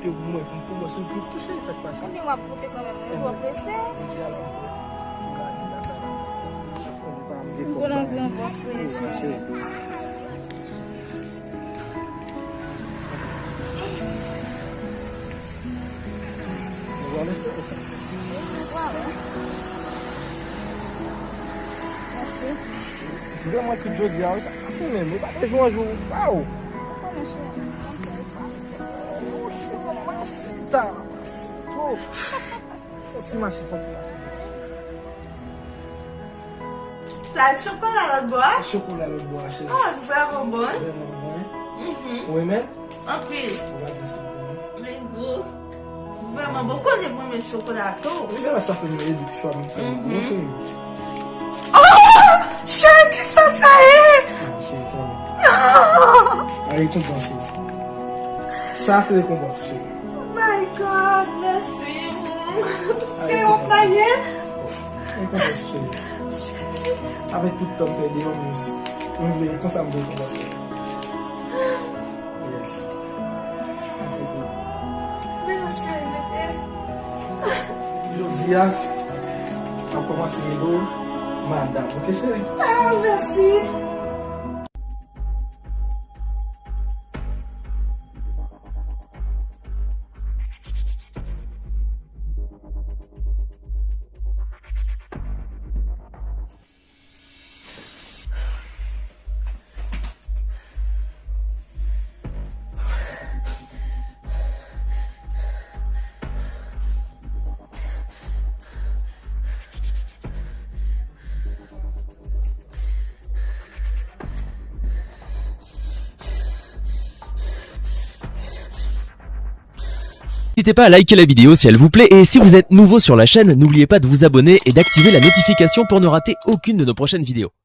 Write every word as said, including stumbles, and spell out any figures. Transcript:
Mwen, pou mwen, se pou touche sa k pase. Ebyen, w ap goute kanmenm, wi, ou prese. Jodi a la, m prè. Pou la, pou la, pou la. Ou konnen anvi yon bòs, wi, cheri. Mèsi. Vrèman, tout jodi a, wi, sa pase menm. Ou pa te jwe yon jou, waw. Ou konnen, cheri, m konn fè. Mwen chita, mwen chita. Fò ti mache, fò ti mache. Sa e chokola lòt bò a? Chokola lòt bò a, cheri. Oh, vrèman bon. Vrèman bon, hein? Mhm. Ou renmen? Anpil. Ou pa di m si ou renmen. Men gou. Vrèman bon. Ou konnen mwen renmen chokola tou. Wi, men sa fè mwen epi chwa m fè. Mhm. Bon, cheri. Oh! Cheri, kisa sa ye? Ah, cheri, kanmenm. Ah! A, rekonpans ou. Sa se rekonpans ou, cheri. Oh my God, mèsi. Cheri, w ap gaye. Rekonpans ou, cheri. Avèk tout tan m fè deyò, m, m vle konsa m vle rekonpans ou. Yes. Sa se gou. Men non, cheri, mete. Jodi a, m ap kòmanse rele w madanm, oke, cheri? Ah, mèsi. N'hésitez pas à liker la vidéo si elle vous plaît et si vous êtes nouveau sur la chaîne, n'oubliez pas de vous abonner et d'activer la notification pour ne rater aucune de nos prochaines vidéos.